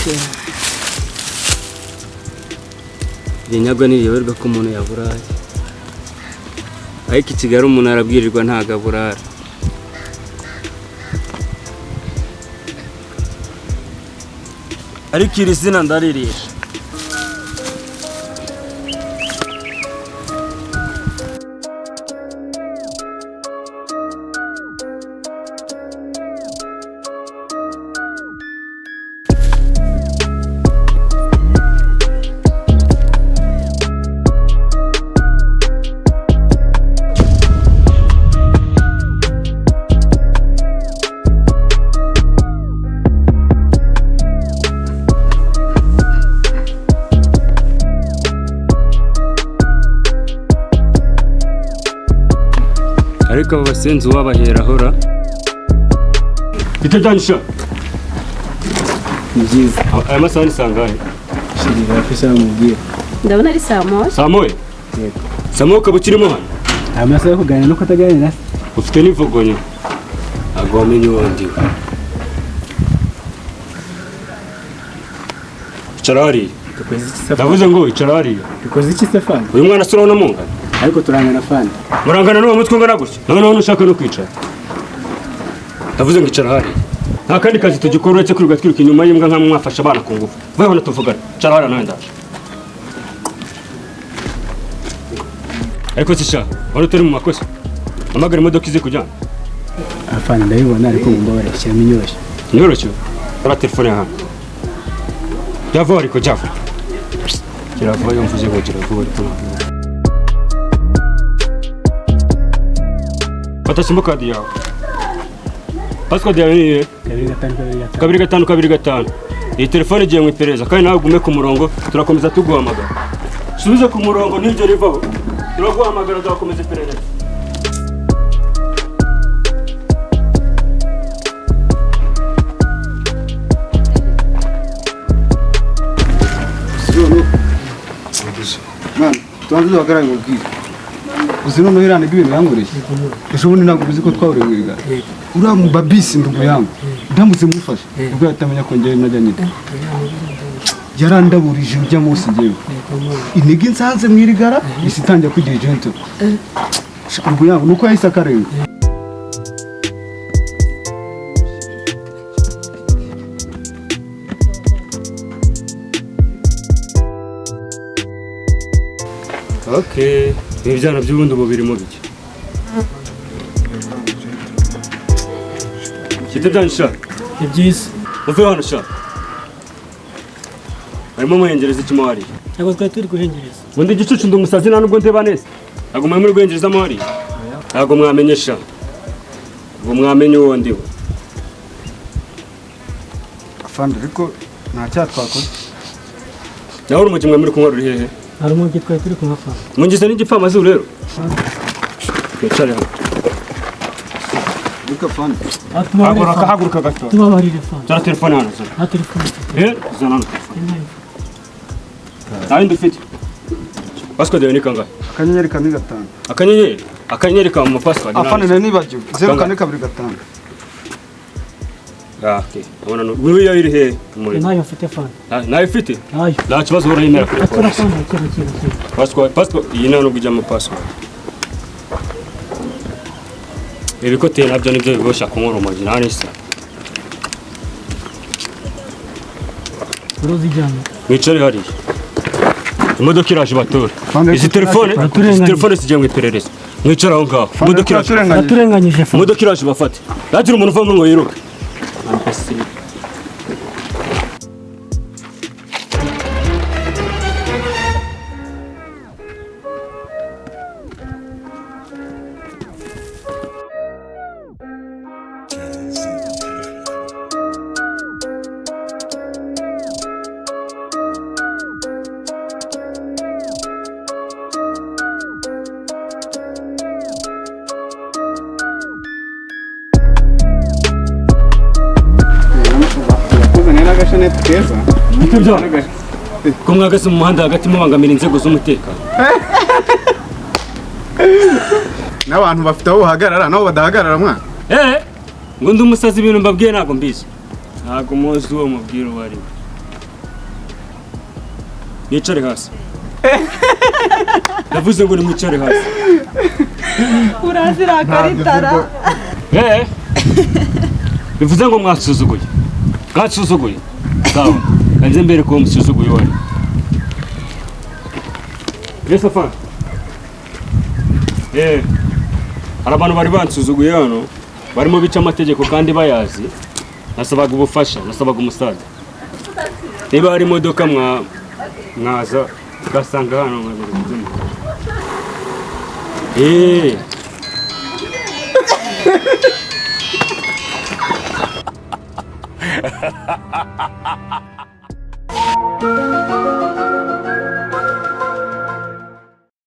Okay. Iri nyagwa ntiriyoberwa ko umuntu yaburaye, ariko i Kigali umuntu arabwirirwa ntago aburara. Ariko iri zina ndaririsha. Ariko aba basenzi uwabahera ahora itejanisha. Ni byiza. Aya masaha ni sangahe? Shiri bafise bamubwira. Ndabona ari saa 1. Saa 1? Yego. Saa 1 ukaba ukirimo hano? Aya masaha yo kuganira no kutaganira se? Ufite n'ivogonyo ntabwo wamenye uwo ndiwe. Icara hariya. Dukoze iki se? Ndavuze ngo icara hariya. Dukoze iki se fani? Uyu mwana se urabona mungana? Ariko turangana fani. Murangana n'uwo mutwe ungana gutya? Noneho ntushaka no kwicara. Ndavuze ngo icara hariya. Nta kandi kazi tugikora uretse kwirirwa twiruka inyuma y'imbwa nka mwafashe abana ku ngufu. Vayo hano tuvugane. Icara hariya nawe ndaje. Ariko se sha, wari utari mu makosa. Hamagara imodoka ize kujyana. Afana ndabibona ariko mumbabarire shyiramo inyoroshyo. Inyoroshyo? Fata telefone hano. Java ariko java. Kirava iyo mvuze ngo kirava ariko ntabwo. Fata simukadi yawe. Password yawe ni iyihe? 2 5 2 5. 2 5 2 5. Iyi telefone igiye mu iperereza kandi nawe ugume ku murongo, turakomeza tuguhamagara. Subize ku murongo ntiryo rivaho. Turaguhamagara tugakomeza iperereza. Mwana, tubanze duhagarare nkubwire. Uzi noneho iriya nibwo ibintu yankoreye. Ejo bundi ntabwo uzi ko twahuriye mu igare. Uriya mu babisi ndugu yangu ndamutse mufashe nibwo yahita amenya ko njyewe najya nyine. Yarandaburije ujya munsi njyewe. Intege nsanze mu irigara isi itangira kwigira gentle. Ndugu yangu nuko yahise akarenga. Okay. Ibi byana by'ubundi ubu biri mu biki? Kite byanyu sha. Ni byiza. Muve hano sha. Barimo muhengereza iki mo hariya? Ntabwo twari turi guhengereza. Ubundi igicucu ndi umusazi nta nubwo ndeba neza. Ntabwo muri guhengereza mo hariya? Ntabwo mwamenye sha. Ngo mwamenye uwo ndiwe. Afande ariko nta cyaha twakoze. Naho urumogi mwe muri kunywa ruri hehe? Hari urumogi twari turi kunywa fani. Mungize n'igipfamazuru rero. Twicare hano. Ariko afande. Haguruka, haguruka gato. Tubabarire fani. Zana telefone hano zana. Nta telefone mfite. Zana hano telefone. Nta yindi ufite? Password yawe ni kangahe? *4 5. Akanyenyeri? Akanyenyeri ka mu password. Afande nari nibagiwe. 0 4 2 5. Ah, okay. Abona no. Wewe iri hehe? Muri. Ntayo mfite fani. Ntayo ufite? Ntayo. Nta kibazo urayemera kuri Akora polisi. fani kira kira kira. Password, password iyi nta nubwo ijyamo password. Ibikoteri nabyo nibyo bigosha kunywa urumogi nta n'isa. Uruzijyana. Mwicare hariya. Imodoka iraje batora. Izi telefone, izi telefone zigiye mu iperereza. Mwicare aho ngaho. Imodoka iraje. Baturenganyije fani. Imodoka iraje bafate. Ntagire umuntu uvamo ngo yiruke. Agashaneti keza. Ko mwahagaze mu muhanda hagati mubangamira inzego z'umutekano. N'abantu bafite aho bahagarara nabo badahagarara mwana. Ngo ndi umusazi ibintu mbabwiye ntabwo mbizi. Ntabwo muzi uwo mubwira uwo ari we. Nicare hasi. Ndavuze ngo nimwicare hasi. Urazira akaritara. Eh. Bivuze ngo mwasuzuguye. Mwasuzuguye. Sawa. Kanze mbere ko musuzuguye wari. Yes, afande. Eh. Hari abantu bari bansuzuguye hano barimo bica amategeko kandi bayazi. Nasabaga ubufasha, nasabaga umusaza. Niba hari imodoka mwaza ugasanga hano mwabiri ibyo mukora. Eh.